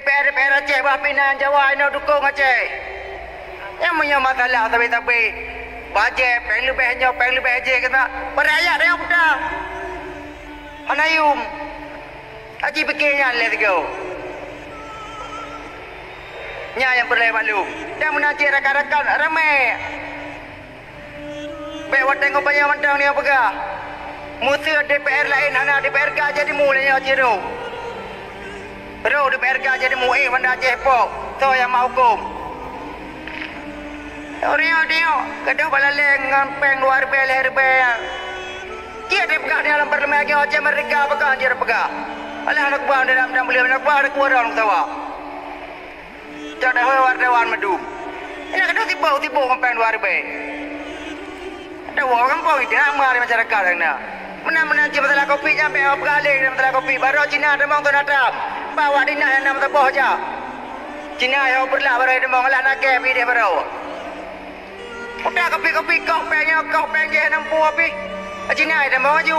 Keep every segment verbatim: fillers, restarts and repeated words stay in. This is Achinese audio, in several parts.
DPR, DPR Aceh bah pih na, Jawa inoe dukong Aceh. Nyang meunyoe masalah sabe-sabe, bajée péng leubeh nyoe, péng leubeh jih keunan, bak rakyat tanyoe peue? Hana yum. Aji pike nyan lé sigoe. Nyan nyang peureulée maklum. Dan meunan cit rakan-rakan ramé. Bék watée ngon panyang mantong nyoe peugah, meuseu DPR laén hana, DPRK jadi mu lé nyoe cit rôh. Rôh DPRK jadi mu éh banda Aceh pok, soe nyang mak huköm. Teurimong, teurimong, gadôh bak laleng ngon péng dua ribée lhée ribée nyan. Cit teupeugah di dalam parlemen lagée Aceh merdeka, peugah jih teupeugah. Alah aneuk buah dalam, dalam buleuen aneuk buah ada keluar dalam pesawat. Cok dahôi wartawan mandum. Inong gadôh sibok-sibok ngon péng dua ribée. Ada woe gampông itu nak mari masyarakat na. Meunan-meunan cit masalah kopi nyan bék peugah lé masalah kopi. Baroe Cina tamong tu na tam. Bak awak dinas nyang na meusaboh jak. Cina yoh peureulak baroe tamong alah nakée pih deh baroe. Udah kopi-kopi koh péng nyoe, koh péng jih na muphom pih. Cina tamong aju.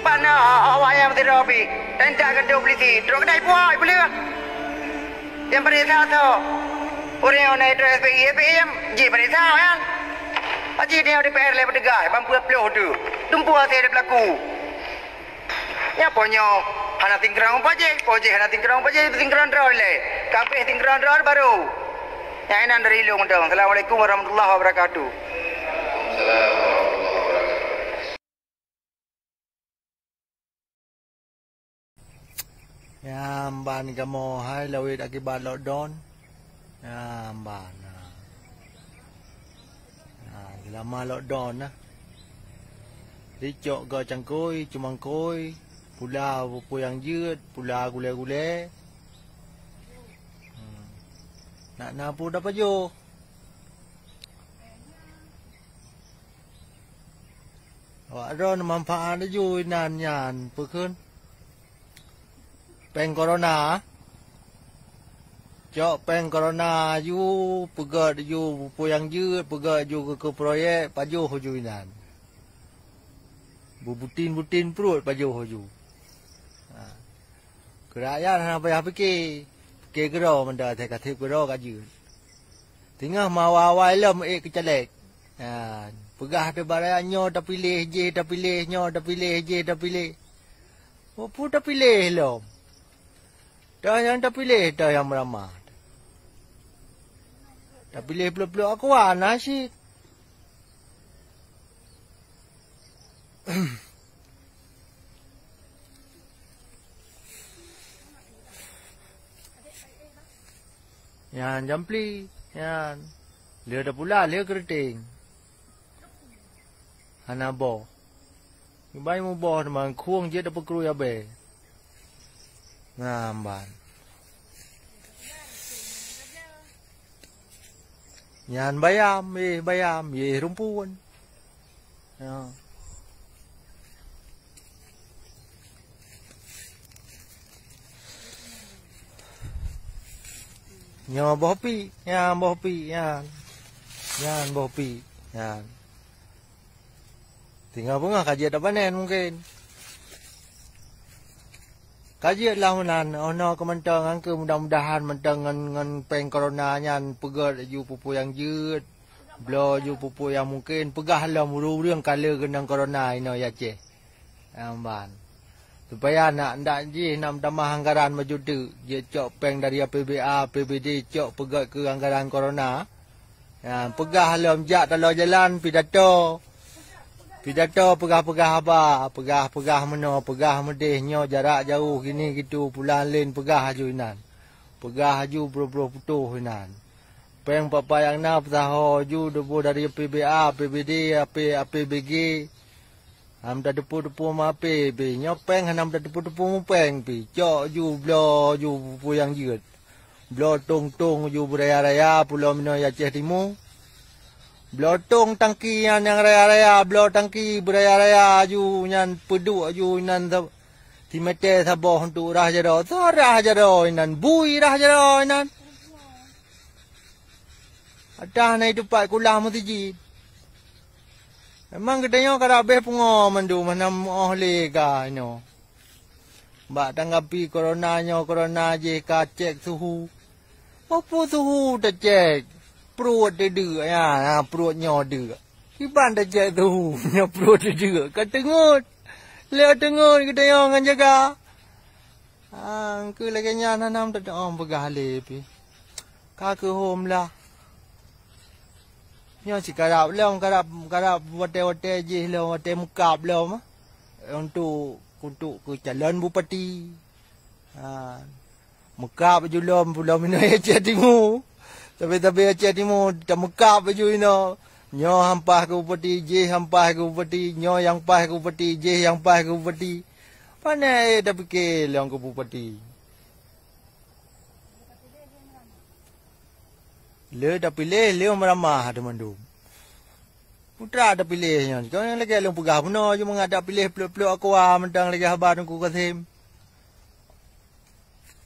Pat na awak nyang sidroe pih, dan jak keu polisi, trok keudai puak, ipeuleueh. Nyang pareksa soe? Ureueng nyang na idroe S P I, S P I nyang jih pareksa nyan. Aji nyoe D P R lé peuteugas, ban peuet ploh tu. Tumpue hase lé peulaku. Nyan po nyoe hana singkrong po jih, po jih hana singkrong po jih, singkrong droe lé. Ka abéh singkrong droe baru. Nyan inan dari lôn dong. Assalamualaikum warahmatullahi wabarakatuh. Nyan ban kamoe hai lawét akibat lockdown. Nyan ban, ha. Ha, seulama lockdown na. Dicok goe cangkôi, cumangkôi, pula peue nyang jeuet, pula gulée-gulée. Hmm. Nak na peue tapajoh. Awak droe manfaat laju inan nyan, peue kheun? Péng korona. Cok péng korona laju, peugét laju peue nyang jeuet, peugét laju keu, keu proyek, pajoh laju inan. Beubutin-butin pruet pajoh laju. Ha. Keu rakyat hana payah pike. Pike keudroe mantong, asai ka seb keudroe ka jeuet. Singoh meuawai-awai lom ék keu caleg. Ha, peugah teuh bak rakyat nyoe tapiléh, jéh tapiléh, nyoe tapiléh, jéh tapiléh. Peue tapiléh lom? Toh nyang tapiléh, toh nyang meuramah. Tapiléh plôk-plôk Aqua na cit. Nyan jampli, nyan. Lheueh tapula, lheueh keureuteng. Hana boh. Kiban muboh teuma khueng jeuet tapeukrui abée. Nyan ban. Nyan bayam, yeh bayam, yeh rumpun. Ya. Nyoe boh pi, nyan boh pi, nyan. Nyan boh pi, nyan. Tinggai beungoh ka jeuet tapanen mungken. Ka jeuet lah meunan, oh noe keu mantong, angkeu mudah-mudahan mantong ngon, ngon péng korona nyan peugét laju peue-peue nyang jeuet, bloe laju peue-peue nyang mungken, peugah lom ureueng-ureueng ka le geunong korona inoe i Aceh. Nyan ban. Supaya nak, ndak jih na meutamah anggaran baju teuk, jeuet cok péng dari A P B A, A P B D, cok peugét keu anggaran korona. Nyan, peugah lom jak taloe jalan pidato. Pidato peugah-peugah haba, peugah-peugah meunoe, peugah meudeh, nyoe jarak jauh, gini gitu, pulan len peugah laju inan. Peugah laju brôh-brôh putôh inan. Péng papa nyang na peusaho laju deuboh dari A P B A, A P B D, A P, A P B G. Hana tateupeue-teupeue meuape pih, nyoe péng hana tateupeue-teupeue meupéng pih. Cok ju bloe ju peue nyang jeuet. Bloe tong-tong ju beuraya-raya pulo minoe i Aceh Timu. Bloe tong tangki nyan nyang raya-raya, bloe tangki beuraya-raya ju nyan peuduek ju inan sa-, simeté saboh untuk rah jaroe. Soe rah jaroe inan, bui rah jaroe inan. Adak na itupat kulah meuseujid. Memang geutanyoe ka habéh pungo mandum hana meuoh lé ka inoe. Bak tanggapi corona nyoe, corona jih ka cek suhu. Peue-peue suhu tacek? Pruet teudeuk, ya, ya, pruet nyoe deuk. Kiban tacek suhu, nyoe pruet teudeuk. Ka teungeut. Lé teungeut geutanyoe ngon jaga. Ah, keu lagèe nyan hana meuteumé peugah lé pih. Ka keuhom lah. Nyoe sikarab lom, karab, karab watèe-watèe jih lom, watèe meukab lom. Untuk, untuk keu calon bupati. Ha. Meukab baju lom, lom inoe Aceh Timu. Tapi-tapi Aceh Timu, tameukab baju inoe. Nyoe hampah keu bupati, jih hampah keu bupati, nyoe nyang paih keu bupati, jih nyang paih keu bupati. Pane tapike lom keu bupati. Le tapiléh, le meuramah teumandum. Putra tapiléh nyan. Kau nyang lagèe lôn peugah bunoe, jeuet mangat tapiléh plôk-plôk aqua mantong lagèe haba Teungku Kasim.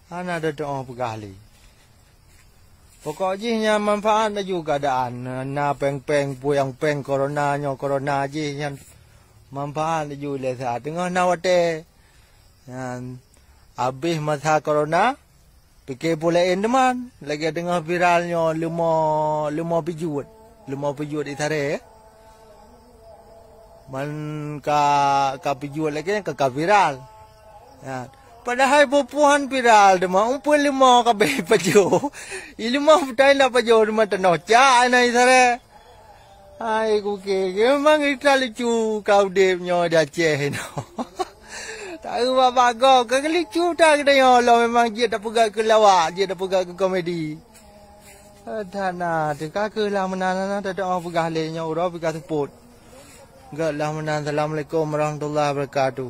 Hana teutuoh peugah lé. Pokok jih nyan manfaat laju keuadaan. Na péng-péng, peue nyang péng corona nyoe, corona jih nyan manfaat laju lé saat teungoh na watèe. Nyan, abéh masa corona, pike peue laén teuma. Lagèe teungoh viral nyoe leumo, leumo pijuet. Leumo pijuet di Saré. Man ka, ka pijuet lagèe nyan ka, ka viral. Ya. Padahai bupuhan viral teuma, umpun leumo ka abéh pajoh. I leumo butai na pajoh teuma tanoh cak na di Saré. Hai, kuke, memang ita lucu ka udép nyoe di Aceh inoe. Tahu babah gob, ka lucu that geutanyoe lom memang jeuet tapeugah keu lawak, jeuet tapeugah keu komedi. That na, teuka keuh lah meunan na, teudoa peugah lé nyoe uroe pih ka seupôt. Göt lah meunan. Assalamualaikum warahmatullahi wabarakatuh.